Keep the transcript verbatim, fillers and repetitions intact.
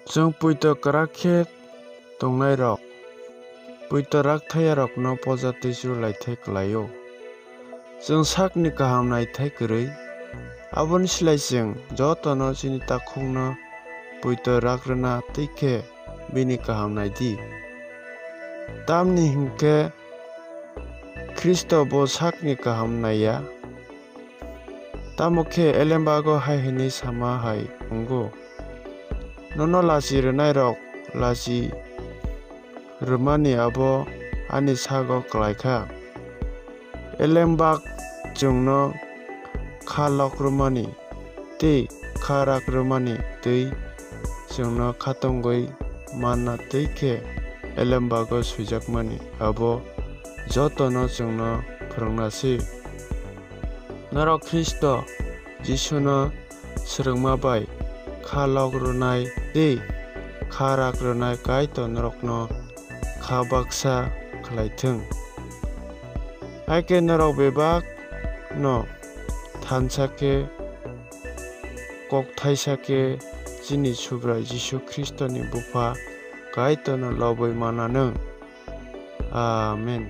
Chwng poito kwrak khe tongnairok, poito rakthayarokno poja twisu laithai klai-o. Chwng sakni kaham naithai kwrwi, aboni slai chwng jotono chini takhukno poito rak rwna twi khe bini kaham nai di. Tamni hwn khe Khristo bo sakni kaham nai ya. Tamo khe elembago hai hwnwi sama hai wngo, "Nono lachi rwnairok lachi rwmani abo ani sago klai kha." Elembak chwngno kha lok rwmani tei kha rak rwmani twi chwngno khatungwi manna twi khe elembago swijakmani abo jotono chwngno phwrwngna se. Norok Khristo Jisuno swrwngma bai kha lok rwnai tei kha rak rwnai Kaitor norokno kha baksa khlai thung. Hai khe norok bebak no thansa khe, kok thaisa khe chini Subrai Jisu Khristoni Bupha Kaitorno lobwi mananw. Amen.